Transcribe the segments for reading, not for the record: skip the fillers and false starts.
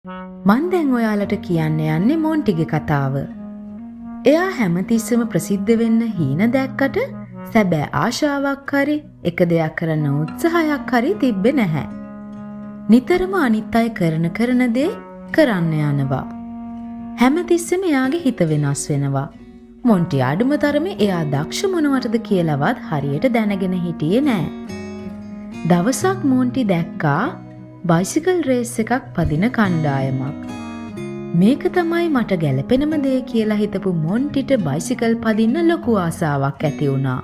මං දැන් ඔයාලට කියන්න යන්නේ මොන්ටිගේ කතාව. එයා හැමතිස්සෙම ප්‍රසිද්ධ වෙන්න හීන දැක්කට සැබෑ ආශාවක් හරි එක දෙයක් කරන්න උත්සාහයක් හරි තිබ්බේ නැහැ. නිතරම අනිත් අය කරන කරන දේ කරන්න යනවා. හැමතිස්සෙම එයාගේ හිත වෙනස් වෙනවා. මොන්ටි අඩුම තරමේ එයා දක්ෂ මොනවටද කියලාවත් හරියට දැනගෙන හිටියේ නෑ. දවසක් මොන්ටි දැක්කා බයිසිකල් රේස් එකක් පදින කණ්ඩායමක්. මේක තමයි මට ගැලපෙනම දේ කියලා හිතපු මොන්ටිට බයිසිකල් පදින්න ලොකු ආසාවක් ඇති වුණා.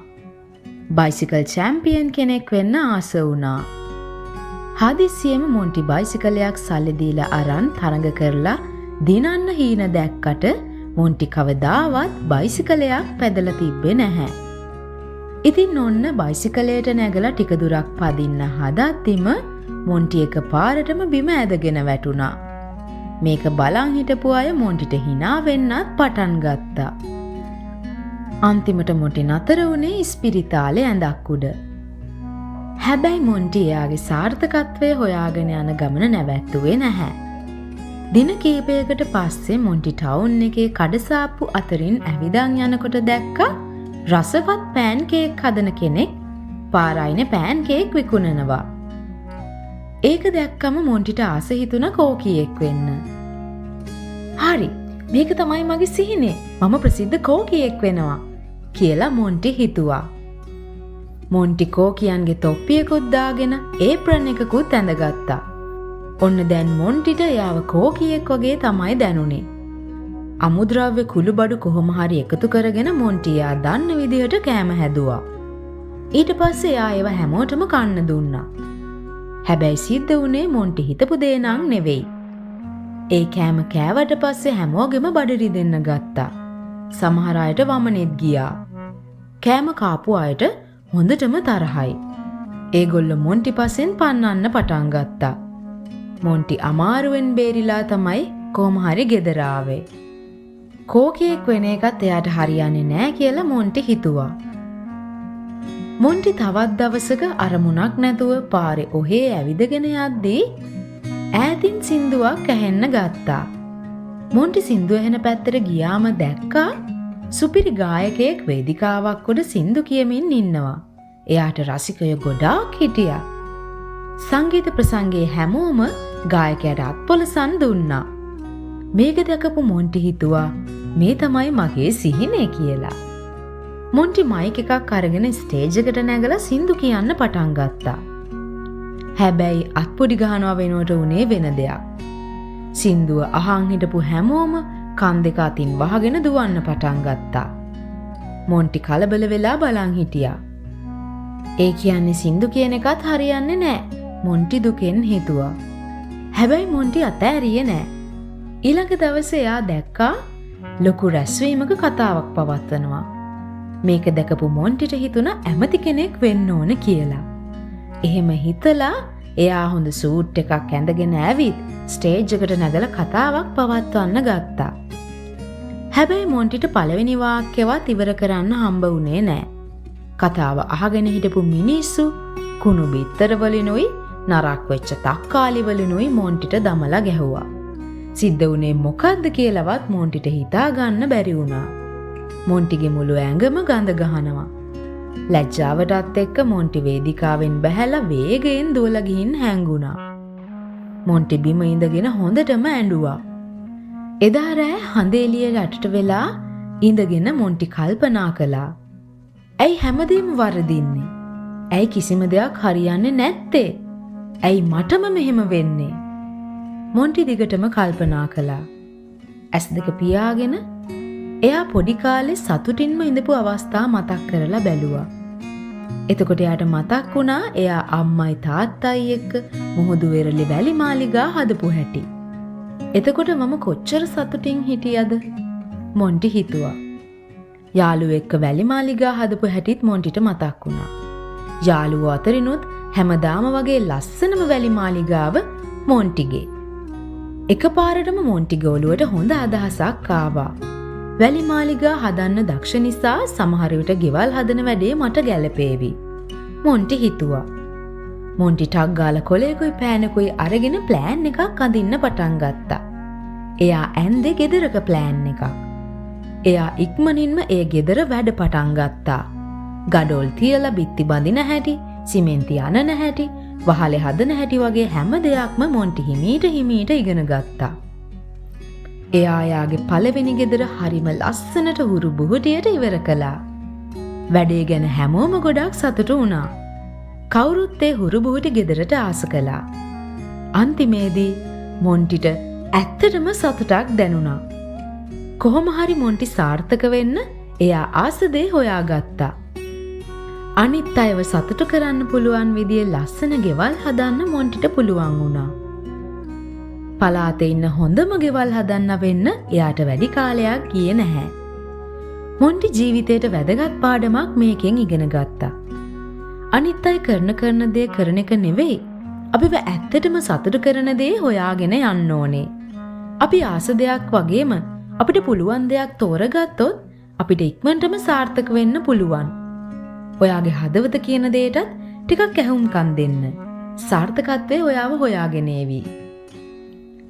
බයිසිකල් චැම්පියන් කෙනෙක් වෙන්න ආස වුණා. හදිස්සියෙම මොන්ටි බයිසිකලයක් සල්ලි දීලා අරන් තරඟ කරලා දිනන්න හීන දැක්කට මොන්ටි කවදාවත් බයිසිකලයක් පැදලා තිබ්බේ නැහැ. ඉතින් ඔන්න බයිසිකලයට නැගලා ටික දුරක් පදින්න හදද්දිම මොන්ටි එක පාරටම බිම ඇදගෙන වැටුණා. මේක බලන් හිටපු අය මොන්ටිට හිනා වෙන්නත් පටන් ගත්තා. අන්තිමට මොන්ටි නතර වුණේ ඉස්පිරිතාලේ ඇඳක් උඩ. හැබැයි මොන්ටි එයාගේ සාර්ථකත්වය හොයාගෙන යන ගමන නැවැත්තුවේ නැහැ. දින කීපයකට පස්සේ මොන්ටි ටවුන් එකේ කඩසාප්පු අතරින් ඇවිදන් යනකොට දැක්කා රසවත් පෑන් කේක් හදන කෙනෙක් පාර අයිනේ පෑන් කේක් විකුණනවා. ඒක දැක්කම මොන්ටිට ආස හිතුණ කෝකියෙක් වෙන්න. හරි, මේක තමයි මගේ සිහිනේ. මම ප්‍රසිද්ධ කෝකියෙක් වෙනවා කියලා මොන්ටි හිතුවා. මොන්ටි කෝකියන්ගේ තොප්පියකුත් දාගෙන ඒප්‍රන් එකකුත් ඇඳගත්තා. ඔන්න දැන් මොන්ටිට එයාව කෝකියෙක් වගේ තමයි දැනුනේ. අමුද්‍රව්‍ය කුළුබඩු කොහොම හරි එකතු කරගෙන මොන්ටි එයා දන්න විදිහට කෑම හැදුවා. ඊට පස්සේ එයා ඒවා හැමෝටම කන්න දුන්නා. හැබැයි සිද්ධ වුණේ මොන්ටි හිතපු දේ නම් නෙවෙයි. ඒ කෑම කෑවට පස්සේ හැමෝගෙම බඩ රිදෙන්න ගත්තා. සමහර අයට වමනෙත් ගියා. කෑම කාපු අයට හොඳටම තරහයි. ඒගොල්ලෝ මොන්ටි පස්සෙන් පන්නන්න පටන් ගත්තා. මොන්ටි අමාරුවෙන් බේරිලා තමයි කොහොම හරි ගෙදර ආවේ. කෝකියෙක් වෙන එකත් එයාට හරියන්නේ නෑ කියලා මොන්ටි හිතුවා. මොන්ටි තවත් දවසක අරමුණක් නැතුව පාරේ ඔහේ ඇවිදගෙන යද්දී ඈතින් සින්දුවක් ඇහෙන්න ගත්තා. මොන්ටි සින්දුව ඇහෙන පැත්තට ගියාම දැක්කා සුපිරි ගායකයෙක් වේදිකාවක් උඩ සින්දු කියමින් ඉන්නවා. එයාට රසිකයෝ ගොඩාක් හිටියා. සංගීත ප්‍රසංගයේ හැමෝම ගායකයාට අත්පොළසන් දුන්නා. මේක දැකපු මොන්ටි හිතුවා මේ තමයි මගේ සිහිනේ කියලා. මොන්ටි මයික් එකක් අරගෙන ස්ටේජ් එකට නැගලා සින්දු කියන්න පටන් ගත්තා. හැබැයි අත්පොඩි ගහනවා වෙනුවට උනේ වෙන දෙයක්. සින්දුව අහන් හිටපු හැමෝම කන් දෙක අතින් වහගෙන දුවන්න පටන් ගත්තා. මොන්ටි කලබල වෙලා බලන් හිටියා. ඒ කියන්නේ සින්දු කියන එකත් හරියන්නේ නෑ. මොන්ටි දුකෙන් හිතුවා. හැබැයි මොන්ටි අතෑරියේ නෑ. ඊළඟ දවසේ එයා දැක්කා ලොකු රැස්වීමක කතාවක් පවත්වනවා. මේක දැකපු මොන්ටිට හිතුණ ඇමති කෙනෙක් වෙන්න ඕන කියලා. එහෙම හිතලා එයා හොඳ සූට් එකක් ඇඳගෙන ඇවිත් ස්ටේජ් එකට නැගලා කතාවක් පවත්වන්න ගත්තා. හැබැයි මොන්ටිට පළවෙනි වාක්‍යවත් ඉවර කරන්න හම්බ වුණේ නෑ. කතාව අහගෙන හිටපු මිනිස්සු කුණු බිත්තර වලිනුයි නරක් වෙච්ච තක්කාලි වලිනුයි මොන්ටිට දමලා ගැහුවා. සිද්ධ වුණේ මොකද්ද කියලාවත් මොන්ටිට හිතා ගන්න බැරි වුණා. මොන්ටිගේ මුළු ඇඟම ගඳ ගහනවා. ලැජ්ජාවටත් එක්ක මොන්ටි වේදිකාවෙන් බැහැලා වේගයෙන් දුවලා ගිහින් හැංගුණා. මොන්ටි බිම ඉඳගෙන හොඳටම ඇඬුවා. එදා රෑ හඳ එළිය යටට වෙලා ඉඳගෙන මොන්ටි කල්පනා කළා. ඇයි හැමදේම වරදින්නේ? ඇයි කිසිම දෙයක් හරියන්නේ නැත්තේ? ඇයි මටම මෙහෙම වෙන්නේ? මොන්ටි දිගටම කල්පනා කළා. ඇස් දෙක පියාගෙන එයා පොඩි කාලේ සතුටින්ම ඉඳපු අවස්ථා මතක් කරලා බැලුවා. එතකොට එයාට මතක් වුණා එයා අම්මයි තාත්තයි එක්ක මුහුදු වෙරළේ වැලි මාලිගා හදපු හැටි. එතකොට මම කොච්චර සතුටින් හිටියද? මොන්ටි හිතුවා. යාළුවෝ එක්ක වැලි මාලිගා හදපු හැටිත් මොන්ටිට මතක් වුණා. යාළුවෝ අතරිනුත් හැමදාම වගේ ලස්සනම වැලි මාලිගාව මොන්ටිගේ. එකපාරටම මොන්ටිගේ ඔළුවට හොඳ අදහසක් ආවා. වැලි මාලිගා හදන්න දක්ෂ නිසා සමහර විට ගෙවල් හදන වැඩේ මට ගැලපේවි. මොන්ටි හිතුවා. මොන්ටි ටක් ගාලා කොලයකුයි පෑනකුයි අරගෙන ප්ලෑන් එකක් අඳින්න පටන් ගත්තා. එයා ඇන්දේ ගෙදරක ප්ලෑන් එකක්. එයා ඉක්මනින්ම ඒ ගෙදර වැඩ පටන් ගත්තා. ගඩොල් තියලා බිත්ති බඳින හැටි, සිමෙන්ති අනන හැටි, වහලේ හදන හැටි වගේ හැම දෙයක්ම මොන්ටි හිමීට හිමීට ඉගෙන ගත්තා. එයා එයාගේ පළවෙනි ගෙදර හරිම ලස්සනට හුරු බුහුටියට ඉවර කළා. වැඩේ ගැන හැමෝම ගොඩක් සතුටු වුණා. කවුරුත් ඒ හුරු බුහුටි ගෙදරට ආස කළා. අන්තිමේදී මොන්ටිට ඇත්තටම සතුටක් දැනුණා. කොහොම හරි මොන්ටි සාර්ථක වෙන්න එයා ආස දේ හොයාගත්තා. අනිත් අයව සතුටු කරන්න පුළුවන් විදියේ ලස්සන ගෙවල් හදන්න මොන්ටිට පුළුවන් වුණා. පළාතේ ඉන්න හොඳම ගෙවල් හදන්න වෙන්න එයාට වැඩි කාලයක් ගියේ නැහැ. මොන්ටි ජීවිතේට වැදගත් පාඩමක් මේකෙන් ඉගෙන ගත්තා. අනිත් අය කරන කරන දේ කරන එක නෙවෙයි, අපිව ඇත්තටම සතුටු කරන දේ හොයාගෙන යන්න ඕනේ. අපි ආස දෙයක් වගේම අපිට පුළුවන් දෙයක් තෝරගත්තොත් අපිට ඉක්මනටම සාර්ථක වෙන්න පුළුවන්. ඔයාගේ හදවත කියන දේටත් ටිකක් ඇහුම්කන් දෙන්න. සාර්ථකත්වය ඔයාව හොයාගෙන ඒවි.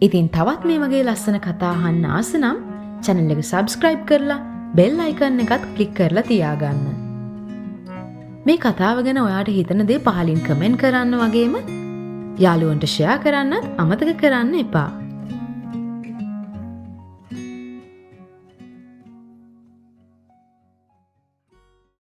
ඉතින් තවත් මේ වගේ ලස්සන කතා අහන්න ආස නම් channel එක subscribe කරලා bell icon එකත් ක්ලික් කරලා තියාගන්න. මේ කතාව ගැන ඔයාට හිතන දේ පහලින් කමෙන්ට් කරන්න වගේම යාළුවන්ට ෂෙයා කරන්නත් අමතක කරන්න එපා.